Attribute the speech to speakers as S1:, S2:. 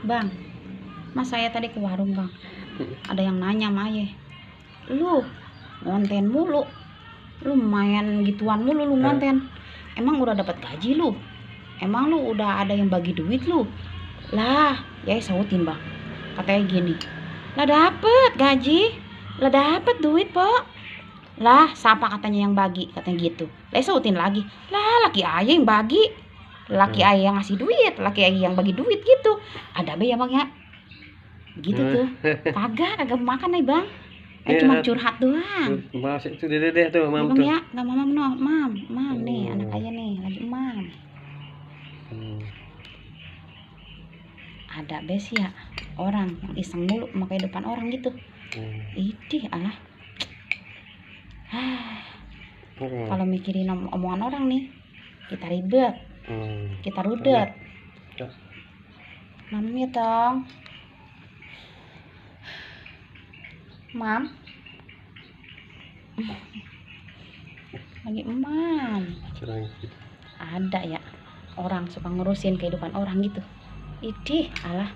S1: Bang, mas saya tadi ke warung bang, ada yang nanya sama ayah, lu ngonten mulu, lu main gituan mulu, lu ngonten, emang udah dapat gaji lu? Emang lu udah ada yang bagi duit lu? Lah, ya sautin bang, katanya gini, lah dapet gaji, lah dapet duit po, lah siapa katanya yang bagi, katanya gitu. Lah sautin lagi, lah laki ayah yang bagi, laki ayah yang ngasih duit, laki ayah yang bagi duit gitu. Ada be ya bang ya, begitu tuh. Kagak makan nih bang, cuma curhat doang.
S2: Mas itu deh tuh,
S1: Ya
S2: mam
S1: bang
S2: tuh.
S1: ya, nggak mam nih anak ayah nih lagi mam. Ada bes ya orang yang iseng mulu sama kehidupan orang gitu. Idih alah. Kalau mikirin omongan orang nih, kita ribet, kita rudet. Mam ya tong, mam. Lagi emam. Ada ya orang suka ngurusin kehidupan orang gitu. Idih alah.